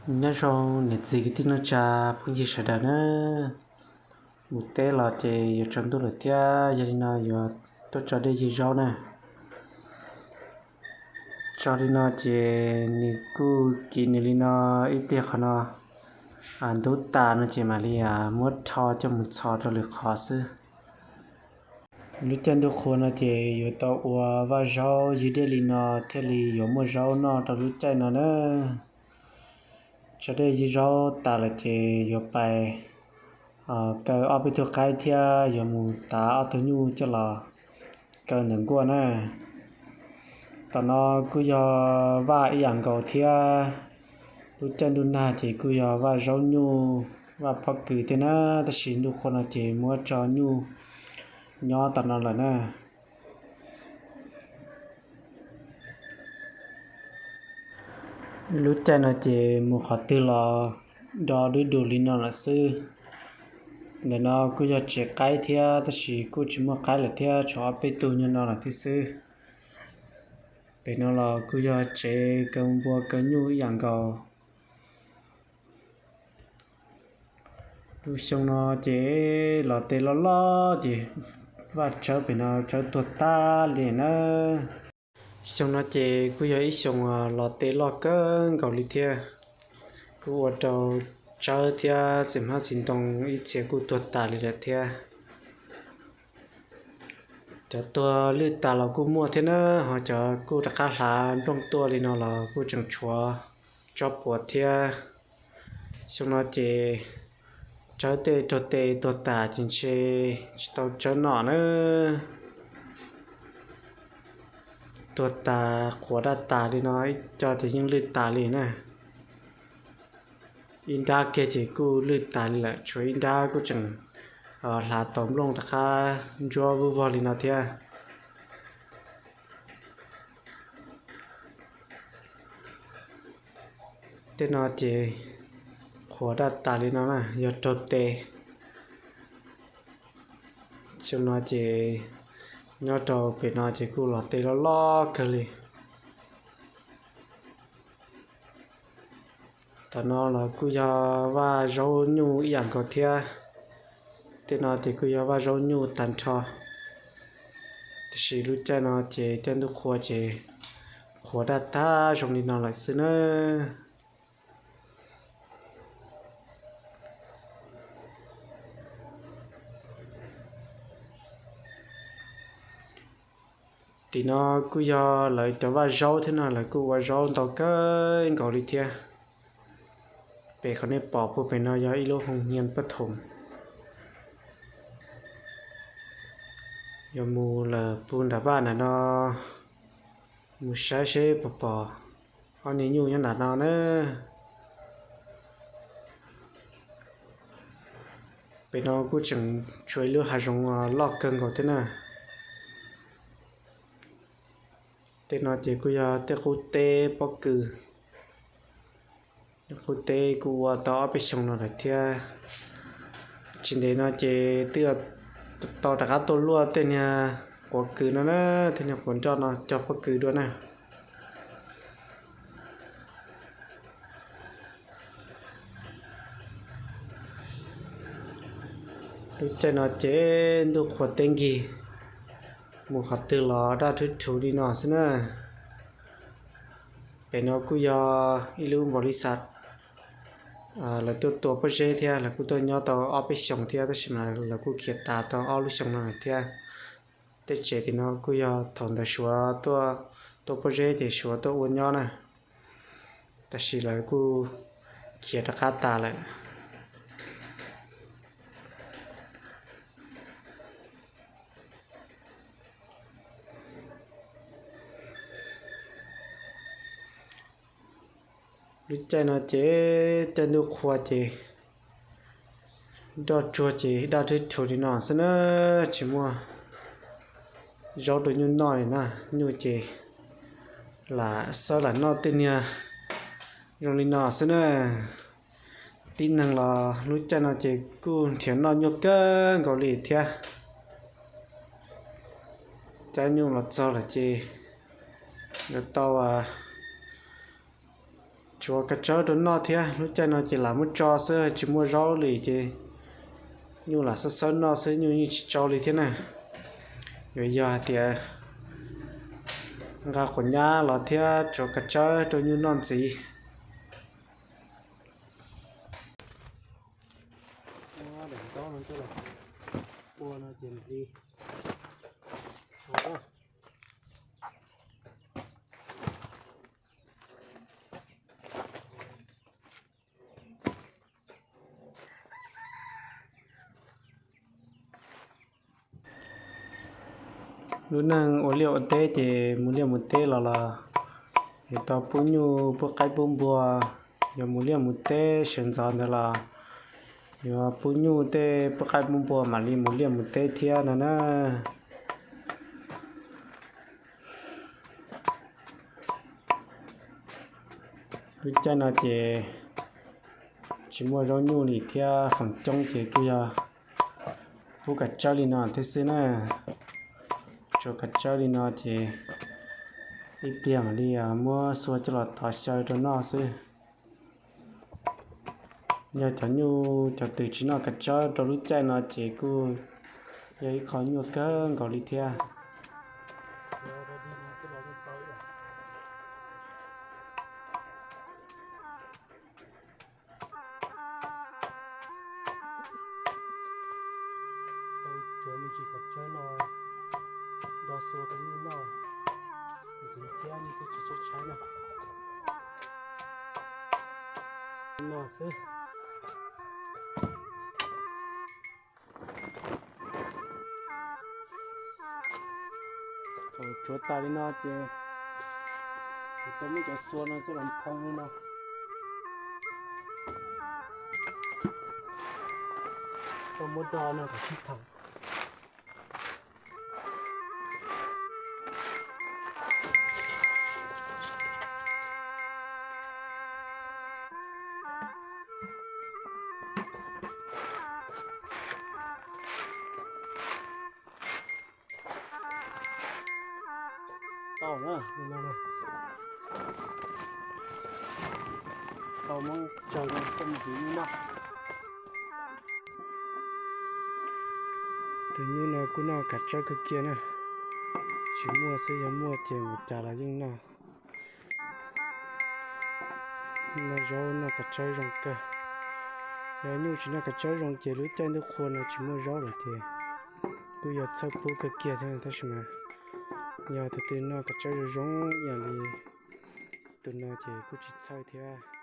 Nyob zoo niam txiv kwv tij neej tsa phooj ywg sawv daws na. Mus teb los ces yuav tsaus ntuj lawm thiab, yog li no yuav tuaj tso dej ywg zaub na. Tso li no ces nws kuj kiv nws li no ib pliag qhov no ntub tas no ces mam li muab rho coj mus txhos rau lwm qhov xwb. Lub caij ntuj qhua no ces yuav tau ua vaj zaub ywg dej li no thiaj li yuav muaj zaub noj rau lub caij no na. Tso dej ywg zaub tas lawm ces yuav pais kaw ob peb tug qaib thiab yuav mus tav ob tug nyuj coj los kaw ntawm nkuaj na. Tom no kuj yog vaj ib yam nkaus thiab. Lub caij ntuj nag ces kuj yog vaj zaub nyuj, vaj pob kws thiab na, tab sis ntuj qhua no ces muab tso nyuj nyob tom no lawm na. Lub caij no ces mus qhov twg los do dub dus li no lawm xwb. Ntawm no kuj yog tsev qaib thiab, tab sis kuj tsis muaj qaib lawm thiab, tshuav ob peb tug nyob no lawm thiab xwb. Pem no los kuj yog tsev kaw npua kaw nyuj ib yam nkaus. Lub xyoo no ces los tes loj loj ces vaj tsawb pem no tsawb tuag tag li na. Xyoo no ces kuj yog ib xyoo los tes loj kawg nkaus li thiab. Kuj ua rau tsawb thiab txiv hmab txiv ntoo ib txhia kuj tuag tas li lawm thiab. Cov tuag lwj tas los kuj muaj thiab na, ho cov kuj rov qab hlav nplooj tuaj li no los kuj tseem tshuav tsob puas thiab. Xyoo no ces tsawb tej raug tes tuag tas ces ntshe tsis tau tsawb noj na. Tuag tas qhuav daj tas li no, ib co ces yeej lwj tas li na. Ib nrab kiag ces kuj lwj tas li lawm, tshuav ib nrab kuj tseem hlav tau nplooj rov qab ntsuab vuj vog li no thiab. Tej no ces qhuav daj tas li no na, yog raug tes. Xyoo no ces nyob rau pem no ces kuj los tes loj loj kawg li. Tom no los kuj yog vaj zaub nyuj ib yam nkaus thiab. Tej no ces kuj yog vaj zaub nyuj tag nrho. Tiam sis lub caij no ces caij ntuj qhua ces qhuav daj tag zoo li no lawm xwb na. Tim no kuj yog lawv cov vaj zaub thiab no, lawv kuj ua zaub ntau kawg nkaus li thiab. Pem qhov nej pom puag pem no yog ib lub hoo nyiaj paj thoom. Yuav mus lawm puag nram vaj ntawm no, mus saib seb puas pom ob niag nyuj nyob nram no na. Pem no kuj tseem tshuav ib lub hav zoov loj kawg nkaus thiab na. Tej no ces kuj yog tej qub teb pob kws. Qub teb kuj ua tau ob peb xyoo no lawm thiab. Tsis ntev no ces twb tau rov qab tuaj luaj tej niag quav kws no na, tej niag quav nroj no cog pob kws dua na. Lub caij no ces ntuj qhuav teb nkig, mus qhov twg los daj rhuv rhuv li no xwb na. Pem no kuj yog ib lub npaum li xav, lawv tuaj tua pob zeb thiab, lawv kuj tuaj nyob tau ob peb xyoos thiab, tab sis mas lawv kuj khiav tas tau ob lub xyoo no lawm thiab. Tej tsev tim no kuj yog thaum ntawd Suav tuaj tua pob zeb ces Suav tuaj ua nyob na, tab sis lawv kuj khiav rov qab tas lawm. Lub caij no ces caij ntuj qhua ces nroj tsuag ces daj rhuv rhuv li no xwb na, tsis muaj zaub rau nyuj noj li na. Nyuj ces lam xawb lam noj tej niag zoo li no xwb na. Tib neeg los lub caij no ces kuj nrhiav noj nyuaj kawg nkaus li thiab. Cab nyuj los txog lawm ces yuav tau Tsuav kav tsawb rau noj thiab, lub caij no ces lam muab tso xwb tsis muaj zaub li ces nyuj lam xawb xawb noj xwb, nyuj yeej tsis tsau li thiab na. Yuav yog hais tias nqa quav nyab los thiab tsuav kav tsawb rau nyuj noj ntxiv. Lub neej ua liaj ua teb ces mus liaj mus teb los los yuav tau pub nyuj pub qaib pub npua. Yuav mus liaj mus teb sawv ntxov ntawd los yuav pub nyuj tej pub qaib pub npua mam li mus liaj mus teb thiab no na. Lub caij no ces tsis muaj zaub nyuj li thiab, feem coob ces kuj yog pub kav tsawb li no thiab xwb na. Tsuav kav tsawb li no ces ib pliag mam li muab xua coj los tov xyaw rau noj xwb. Yog cov nyuj cov twm tsis noj kav tsawb rau lub caij no ces kuj yog ib qho nyuaj kawg nkaus li thiab. Tau tsuav me ntsis kav tsawb no do xua rau nyuj noj ntxiv thiab, nyuj twb tsis tshaib tshaib na. No xwb. Thaum tsuav tas li no ces kuv tau muab cov xua no coj los phoo li no. Tau muab do no kom sib thaum. Tau na, tau muab tsaws no coj mus hliv nyuj noj. Tus nyuj no kuj noj kav tsawb kawg kiag na. Tsis muaj xwb, yog muaj ces mus cas los yeej noj. Noj zaub noj kav tsawb zoo kawg. Yog nyuj tsis noj kav tsawb zoo ces lub caij ntuj qhua no tsis muaj zaub lawm ces kuj yog txhawj pub kawg kiag thiab, tab sis mas yog tus twg noj kav tsawb zoo zoo ib yam li tus no ces kuj tsis txhawj thiab.